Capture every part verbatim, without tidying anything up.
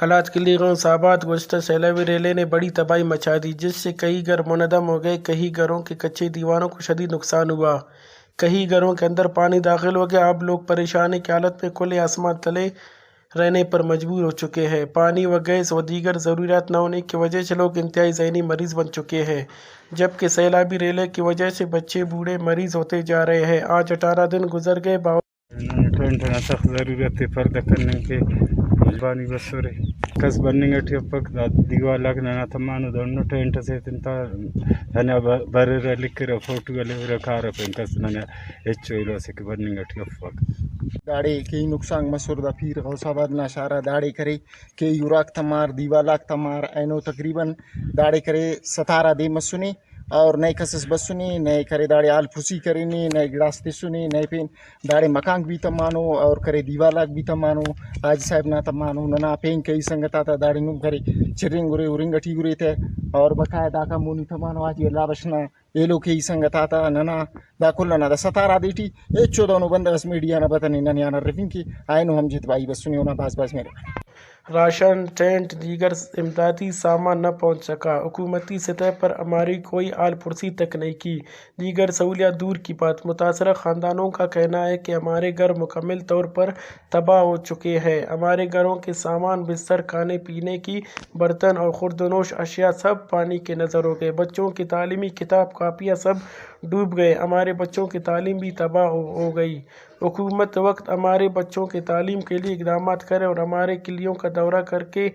قلات قلعے غوث آباد، گزشتہ سیلابی ریلے نے بڑی تباہی مچا دی، جس سے کئی گھر منہدم ہو گئے، کئی گھروں کے کچے دیواروں کو شدید نقصان ہوا، کئی گھروں کے اندر پانی داخل ہو گیا۔ اب لوگ پریشانی کی حالت میں کھلے آسمان تلے رہنے پر مجبور ہو چکے ہیں۔ پانی و گیس و دیگر ضروریات نہ ہونے کی وجہ سے لوگ انتہائی ذہنی مریض بن چکے ہیں، جبکہ سیلابی ریلے کی وجہ سے بچے بوڑھے مریض ہوتے جا رہے ہیں۔ آج اٹھارہ دن گزر گئے، باوجود ننا ٹینٹ انا سخت ضرورت ءِ پردہ کننگ کہ مہربانی بسرے۔ کس بننگ ٹی افک، دا دیوال آک ننا تمانو، دہنو ٹینٹ اسے تنتا، تینا ب-، بریرہ، لکھرہ، فوٹو ہلیرہ، کارہ، پین کس ننا ہچو ایلو اسے کہ بننگ ٹی افک۔ داڑے کئی نقصان مسر، دا پیر غوث آباد نا شارہ داڑے کرے، کئی اراک تمار، دیوال آک تمار، اینو تقریباً داڑے کرے ستارہ دے مسنے۔ اور نئے کسس بسنے، نئے کرے داڑے حال پرسی کرینے، نئے گڑاس تسنے، نئے پین داڑے مکانک بھی تمانو اور کرے دیوال آک بھی تمانو، حاجی صاحب نا تمانو، ننا پین کئی سنگت آتا داڑے نم کرے چرینگ ارے، ہرنگ ٹی ارے تہ، اور بقایا داکان مونی تمانو حاجی اللہ بخش نا ایلو کئی سنگت آتا۔ ننا دا کل ئنا دا ستارہ دے ٹی ہچو دہنو بندغ اس میڈیا نا بتنے ننے آن ہرفنگ کہ اینو ہم جتبائی بسنے، اونا بھاز بھاز مہربانی۔ راشن، ٹینٹ، دیگر امدادی سامان نہ پہنچ سکا۔ حکومتی سطح پر ہماری کوئی حال پرسی تک نہیں کی۔ دیگر سہولیات دور کی بات۔ متاثرہ خاندانوں کا کہنا ہے کہ ہمارے گھر مکمل طور پر تباہ ہو چکے ہیں۔ ہمارے گھروں کے سامان، بستر، کھانے پینے کی برتن اور خوردنوش اشیاء سب پانی کے نظر ہو گئے۔ بچوں کی تعلیمی کتاب کاپیاں سب ڈوب گئے۔ ہمارے بچوں کی تعلیم بھی تباہ ہو، ہو گئی۔ حکومت وقت ہمارے بچوں کے تعلیم کے لیے اقدامات کرے اور ہمارے قلعوں کا دورہ کر کے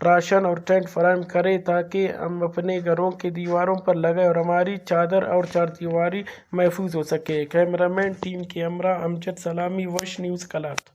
راشن اور ٹینٹ فراہم کرے، تاکہ ہم اپنے گھروں کے دیواروں پر لگے اور ہماری چادر اور چاردیواری محفوظ ہو سکے۔ کیمرہ مین ٹیم کے ہمراہ امجد سلامی، وش نیوز، قلات۔